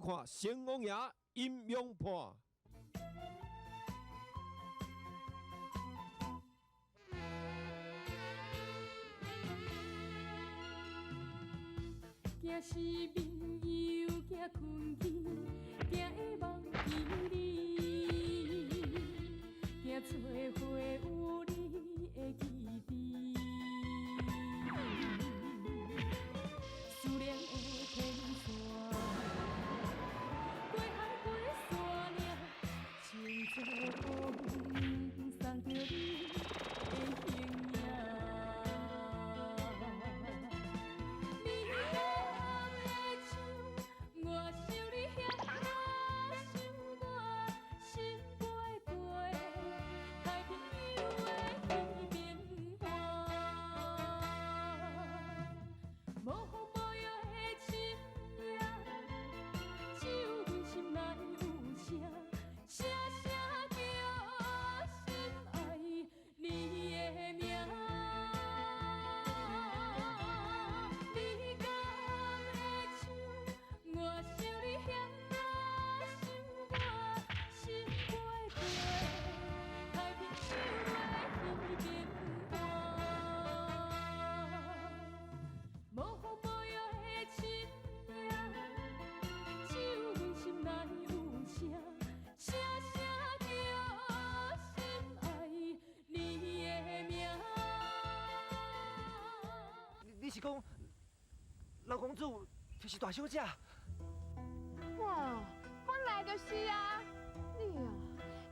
看《成王爷阴阳判》。惊失眠又惊困去，惊会忘记你，惊找回有你的记忆。思念的天线，过海过山岭，穿做风，送著你的形影。你敢会像我想你遐想我，心飞过太平洋的彼边岸。无风无雨的深夜，只有阮心内有声，声声叫心爱你的名。你敢会像我想你遐想我，心飞过太平洋的彼边岸。无风无雨的深夜，只有阮心内有声，声声叫心爱你的名。你是讲老公主就是大小姐？哇，本來就是啊！你哦，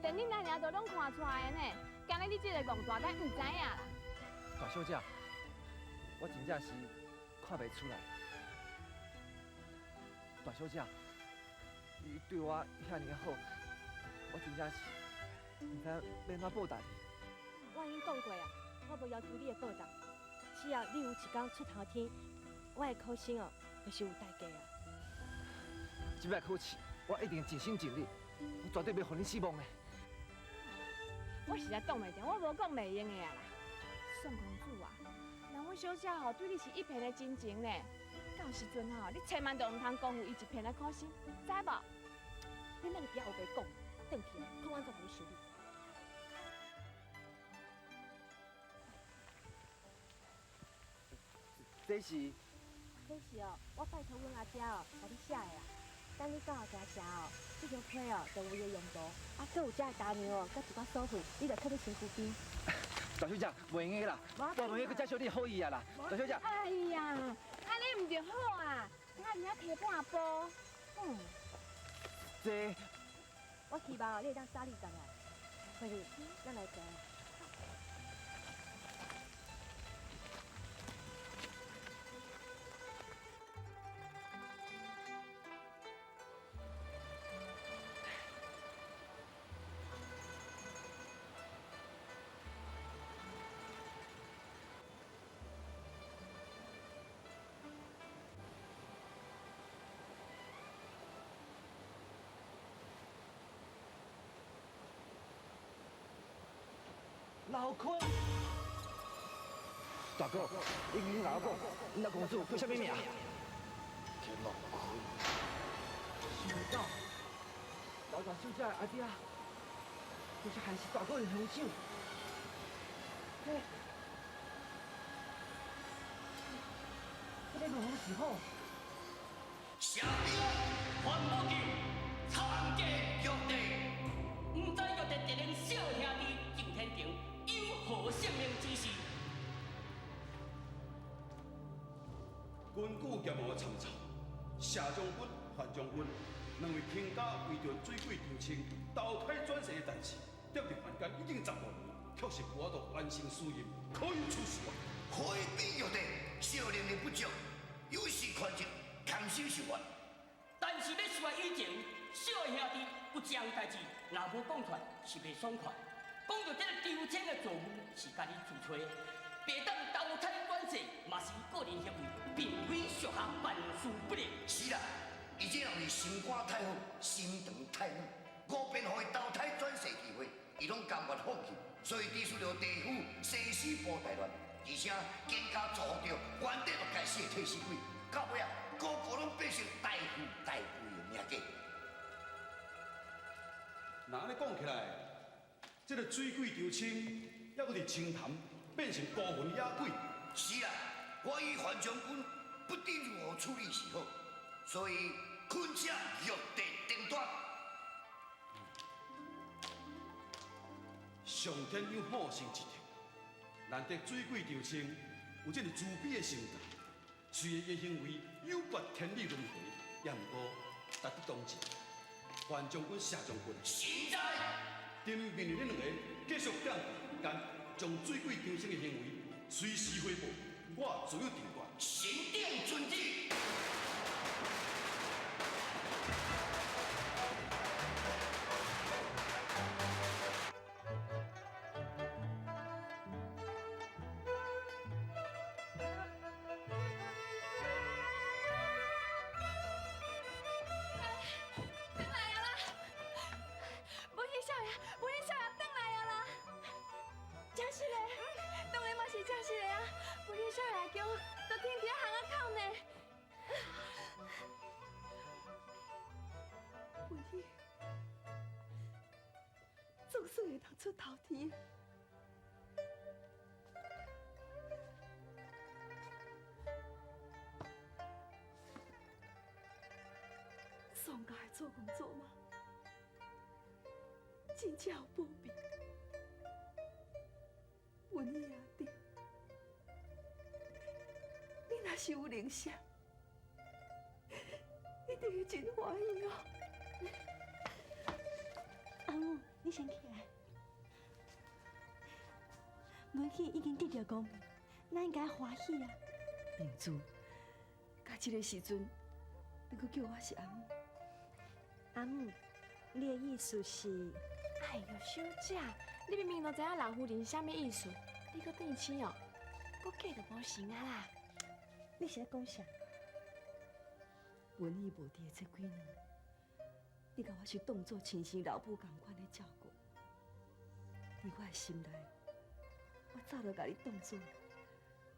連恁阿娘都攏看出來的呢，敢若你這个戇大胆毋知影啦？大小姐，我真正是看袂出來。大小姐，你對我遐爾好，我真正是毋知影欲按怎報答你。我已經講過啊，我無要求你的報答，只要你有一工出頭天，我的考生哦，就是有代價啊。這擺考試，我一定盡心盡力，我絕對袂予你失望的。我實在擋袂牢，我無講袂用的啊啦。宋公子啊，人阮小姐吼對你是一片的真情呢，到時陣吼你千萬就毋通辜負伊一片的苦心，知無？你莫佇遐烏白講，轉去看我按怎共你修理。這是？這是哦，我拜託阮阿姐哦，共你寫的啦。等你到京城哦，這張批哦就有伊的用途，啊，閣有遮的單糧哦，佮一寡所費，你就囥佇身軀邊。大小姐，袂用的啦，我袂用閣接受你的好意啊啦，大小姐。哎呀，按呢毋就好啊，我爾提半步。嗯。這，我希望你會當早日轉來。慧妮，咱來行。老坤，大哥，你你老講，你老公主叫啥物名？叫老坤。想袂到，老大小姐的阿爹，就是害死大哥的凶手。這，這个如何是好？下兵范无忌参见玉帝，毋知玉帝直恁小兄弟郑天成有何圣明之事？根據業務的參查，謝將軍、范將軍兩位卿家為著水鬼張清投胎轉世的代誌，踮佇凡間已經15年，確實無法度完成事業，可以出事啊！回稟玉帝，小能力不足，有失寬恕，甘心受罰。但是欲受罰以前，小兄弟有一項代誌，若無講出來是袂爽快。講著這個張清的錯誤是家己自揣的，袂當投胎轉世，嘛是伊個人行為，並非屬下辦事不力。是啦，伊這人是心肝太好，心腸太軟，五遍予伊投胎轉世機會，伊攏甘願放棄，所以致使著地府生死簿大亂，而且更加造福著原底就該死的替死鬼，到尾啊，個個攏變成大富大貴的命。命假。若按呢讲起来，这个水鬼张清，犹阁伫清潭变成孤魂野鬼。是啊，我与范将军不知如何处理是好，所以恳请玉帝定夺。上天有好心一条，难得水鬼张清有这个慈悲的心肠，虽然伊行为有悖天理轮回，也毋过值得同情。范将军、谢将军，实在，朕命令恁两个继续踮伫间，将水鬼张清的行为随时汇报，我自有定夺。神殿遵旨。转来啊啦！文喜少爷，文喜少爷转来啊啦！真实的，当然嘛是真实的啊！文喜少爷叫都停伫巷仔口呢。文喜，总算会当出头天。宋家的祖公祖妈，真正有保庇。文喜阿弟，你若是有灵性，一定会真欢喜哦。阿母，你先起来。文喜已经得著功名，咱应该欢喜啊。明珠，到这个时阵，你阁叫我是阿母？阿母，你的意思是？哎哟，小姐，你明明都知影老夫人啥物意思，你阁转醒哦，阁假就无成啊啦！你是咧讲啥？文喜无伫的这几年，你共我是当作亲生老母仝款咧照顾。伫我的心内，我早就共你当作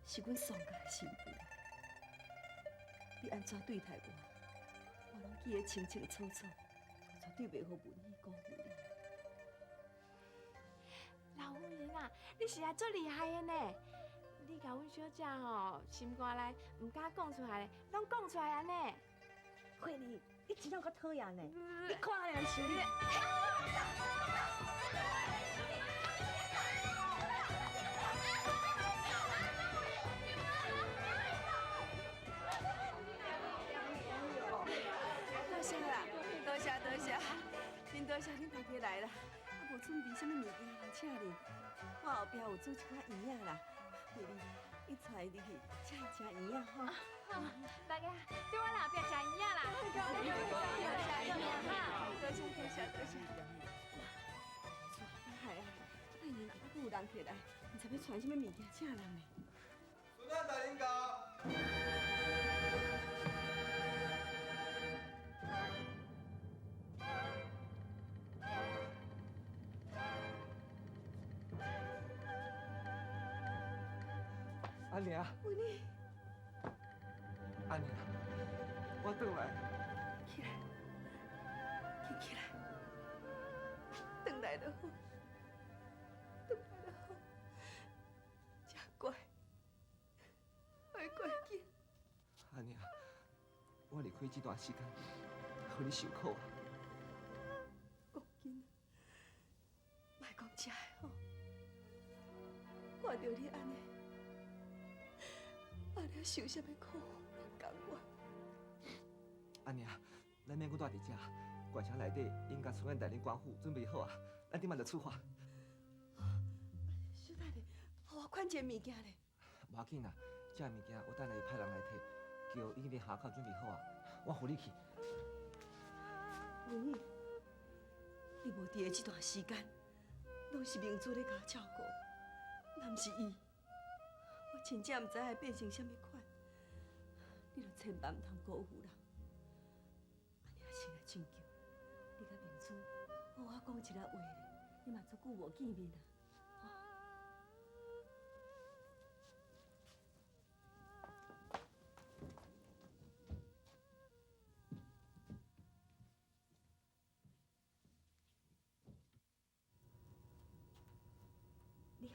是阮宋家的新妇。你按怎对待我，我拢记得清清楚楚，绝对袂予文喜辜负你。老夫人啊，你实在足厉害的呢！你共阮小姐吼，心肝内毋敢讲出来的，拢讲出来啊呢。慧妮，你真正够讨厌的，你看人想你。多谢啦，多谢多谢，恁多谢恁大家来啦。啊，无准备啥物物件来请恁，我后壁有煮一寡圆仔啦。慧妮，你带伊入去，请伊食圆仔吼。好，大家对我后壁食圆仔啦。多谢多谢多谢。哎呀，哎呀，还阁有人客来，毋知欲传啥物物件请人呢？孙汉大人到。阿娘，文喜，阿娘，我转来。起来，紧起来，转来就好，转来就好，真乖，我的乖囝。阿娘，我离开这段时间，予你受苦啊。讲紧，莫讲这个吼，看著你按呢。阿娘受啥物苦，嘛甘愿。阿娘，咱免阁蹛伫遮，县城内底𪜶共春燕大人官府准备好啊，咱这马就出发。小等下，予我款一个物件咧。无要紧啦，这物件我等下会派人来提，轿已经伫下口准备好啊，我扶你去。文喜，你无伫的这段时间，拢是明珠咧共我照顾，若毋是伊，我真正毋知会变成啥物款。你著千万毋通辜负人。阿娘先来亲像，你佮明珠好好讲一下话咧，你嘛足久无见面啊。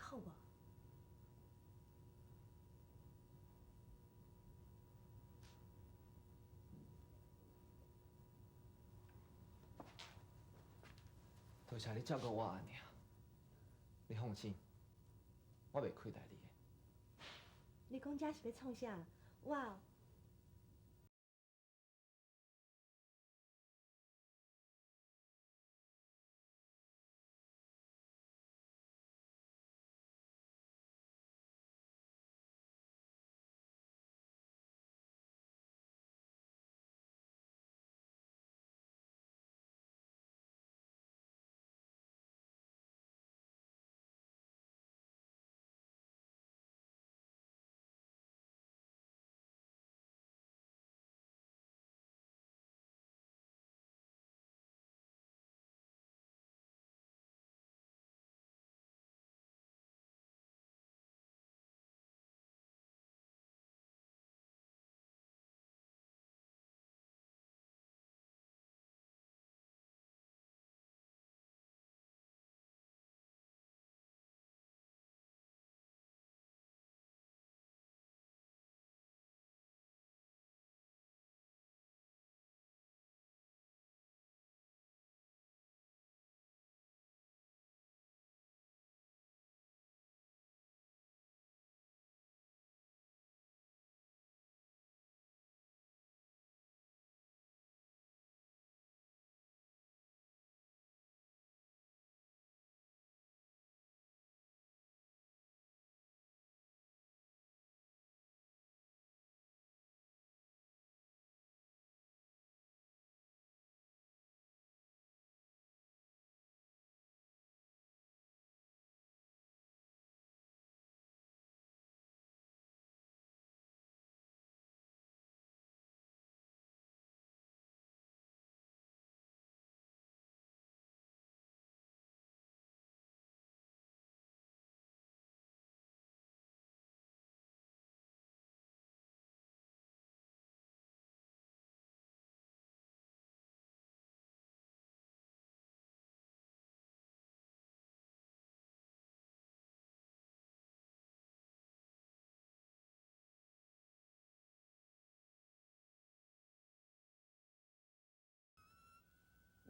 好無？多謝你照顧我阿娘，你放心，我袂虧待你的。你講這是欲創啥？我。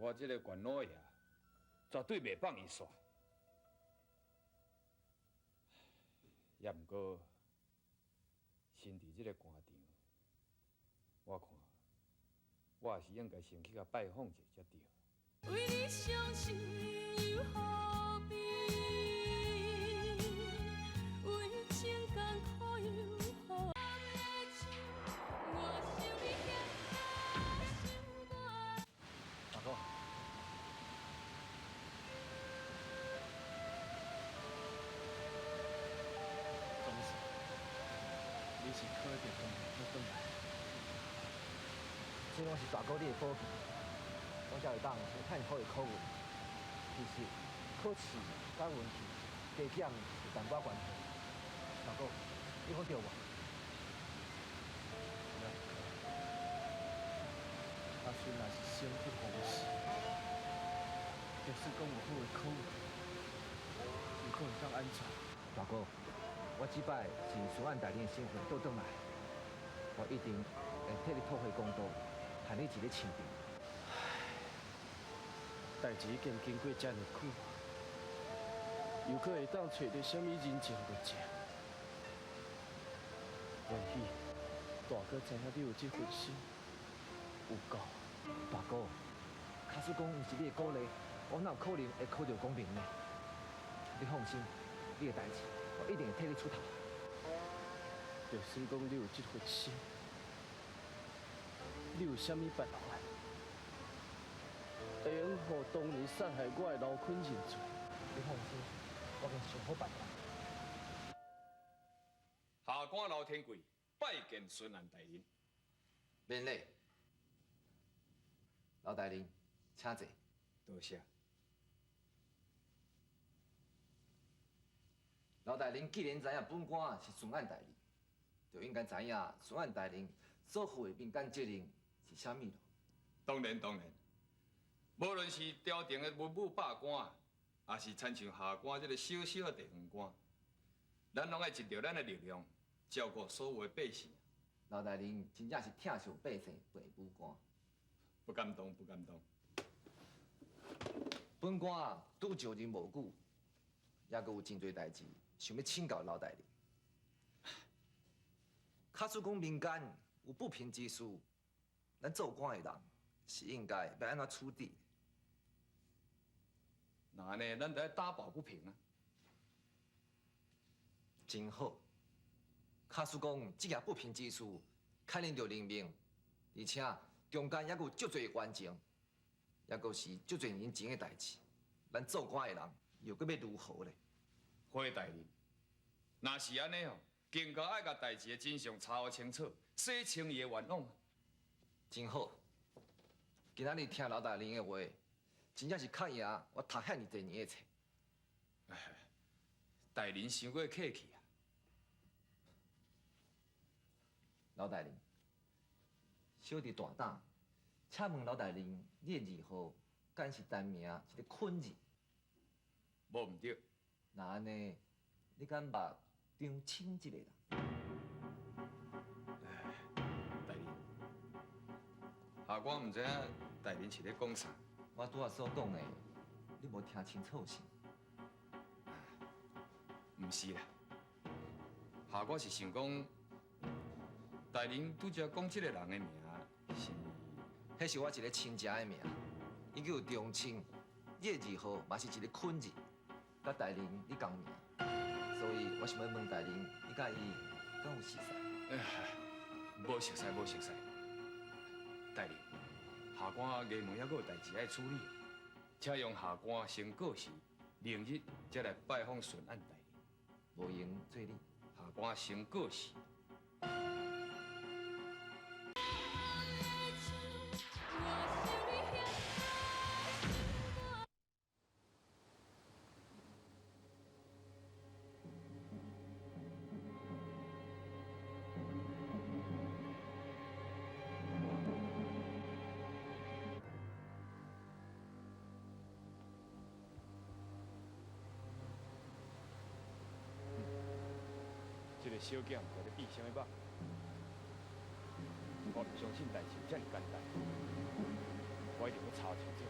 我這个管老爷绝对袂放伊煞，也毋过，身伫这个官场，我看我也是应该先去共拜访一下才对。为你伤心又何必？为情艰苦又何必？大哥，总是，你是考著当倒转来，这拢是大哥你的宝贝，我才会当先趁好的考运。其实考试佮运气加减有淡薄关系。大哥，你讲对无？阿孙若是生不逢时，假使讲有好的考运，有可能当按怎？大哥，我这摆是以孙案大人的身份倒转来，我一定会替你讨回公道，还你一个清白。代志已经经过遮尔久，又阁会当揣著啥物人情物情？也许大哥知影你有这份心，有够。大哥，假使讲毋是你的鼓励，我哪有可能会考著功名呢？你放心，你的代志我一定会替你出头。就算讲你有这份心，你有啥物办法，会用予当年杀害我的刘坤认罪？你放心，我已经想好办法。下官刘天贵拜见孙安大人。免礼。刘大人，请坐。多谢。刘大人既然知影本官是孙案大人，就应该知影孙案大人所负的民间责任是啥物咯。当然当然，无论是朝廷的文武百官，也是亲像下官这个小小的地方官，咱攏愛盡著咱的力量，照顧所有的百姓。老大人真正是疼惜百姓，父母官。不敢當，不敢當。本官拄就任無久，猶閣有真濟代誌想欲請教老大人。假使講民間有不平之事，咱做官的人是應該欲按怎處置？那按呢，咱著愛打抱不平啊！真好。假使講這件不平之事牽連著人命，而且中間猶閣有足濟冤情，猶閣是足濟人情的代誌，咱做官的人又閣欲如何咧？霍大人，若是按呢吼，更加愛共代誌的真相查予清楚，洗清伊的冤枉。真好，今仔日聽老大人的話，真正是較贏我讀遐爾濟年的冊。大人傷過客氣啊！老大人，小弟大膽，請問老大人，你的字號敢是單名一个坤字？無毋對。若按呢，你敢捌張清這个人？大人，下官毋知影大人是咧講啥。我拄仔所講的，你無聽清楚是？毋是啦，下官是想講，大人拄才講這個人的名是？彼是我一个親戚的名，伊叫張清，伊的字號嘛是一个坤字，佮大人你仝名，所以我想欲問大人，你佮伊敢有熟似？無熟似，無熟似。大人，下官衙門猶閣有代誌愛處理，請容下官先告辭，明日才來拜訪巡按大人。無閒做禮，下官先告辭。這個小囝毋知咧變啥物肉，我毋相信代誌有遮爾簡單，我一定欲查清楚。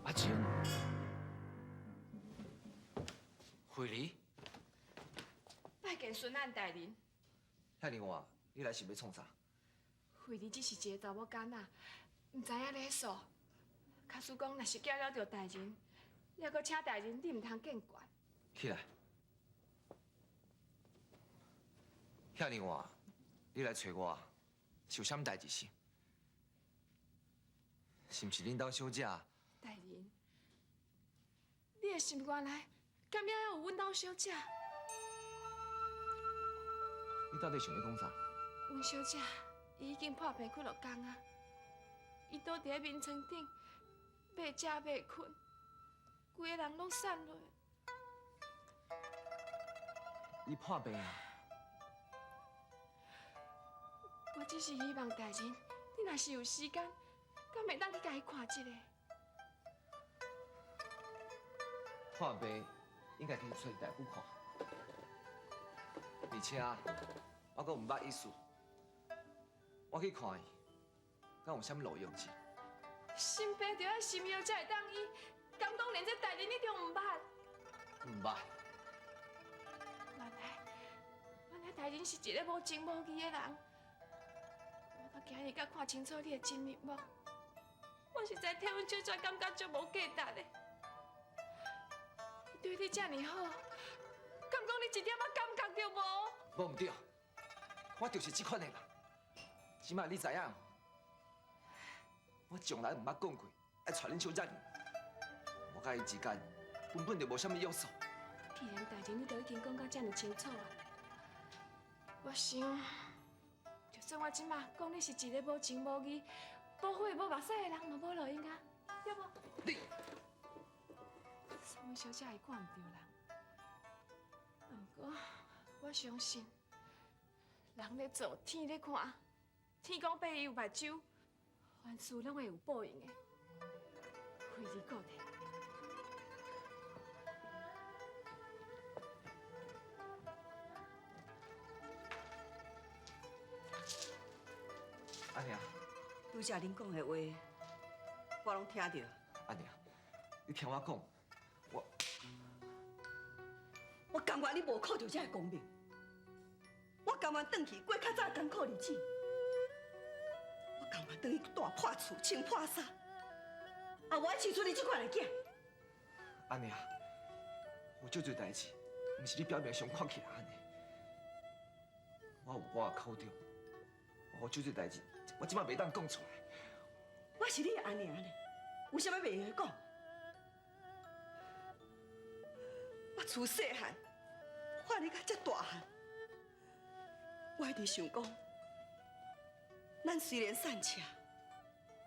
阿青，惠梨，拜見巡按大人。遐爾晚，你來是欲創啥？惠梨只是一个查某囡仔，毋知影禮數。假使講，若是攪擾著大人，猶閣請大人你毋通見怪。起來。遐爾晚，你來揣我，是有啥物代誌是？是毋是恁兜小姐？大人，你的心肝內敢猶有阮兜小姐？你到底想欲講啥？阮小姐伊已經破病幾落工啊，伊倒佇咧眠床頂，欲食欲睏，規个人攏散落。伊破病啊？我只是希望大人，你若是有時間，敢會當去共伊看一下？破病應該去揣大夫看，而且我閣毋捌醫術，我去看伊，敢有啥物路用是？心病著愛心藥才會當醫，敢講連這大人你都毋捌？毋捌。原來大人是一个無情無義的人，我到今日才看清楚你的真面目，我實在替阮小姐感覺足無價值的。對你遮爾好，敢講你一點仔感覺都無？無毋對，我就是這款的人。這擺你知影，我從來毋捌講過愛娶恁小姐。我佮伊之間根本就無啥物約束。既然大人你都已經講甲遮爾清楚啊，我想，就算我這擺講你是一个無情無義、無血無目屎的人，嘛無路用啊。对無？你，宋小姐會看毋著人，毋過我相信，人咧做，天咧看，天公伯伊有目睭，凡事攏會有報應的，非你顧體。阿娘，拄才恁講的話，我攏聽著。阿娘，你聽我講，我我甘願你無靠著這个功名，我甘願轉去過較早艱苦日子，我甘願轉去住破厝、穿破衫，也無愛生出你這款的囝。阿娘，有足濟代誌，毋是你表面上看起來按呢。我有我的苦衷，我有足濟代誌，我這擺袂當講出來。我是你的阿娘呢，有啥物袂用得講？我自細漢，看你到這大漢，我一直想講，咱雖然散赤，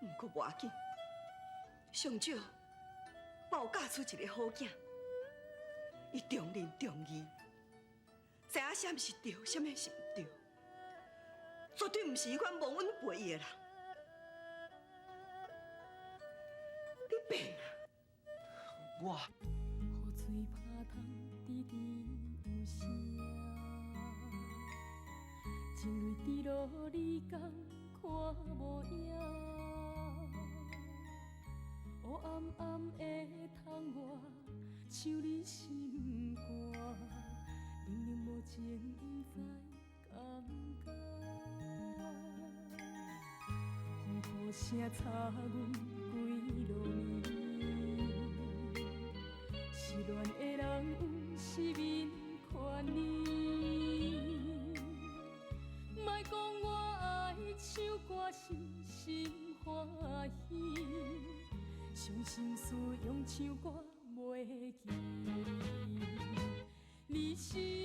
毋過無要緊，上少我有教出一個好囝，伊重仁重義，知影啥物是對，啥物是毋對，絕對毋是彼款忘恩負義的人。你變啊！我。雨水拍窗，滴滴有声，情泪滴落，你敢看无影？乌暗暗的窗外，像你心肝，冷冷无情，不知甘不甘。雨雨声插阮规路暝，失恋的人有失眠权利。莫讲我爱唱歌是心欢喜，伤心事用唱歌袂记。你是。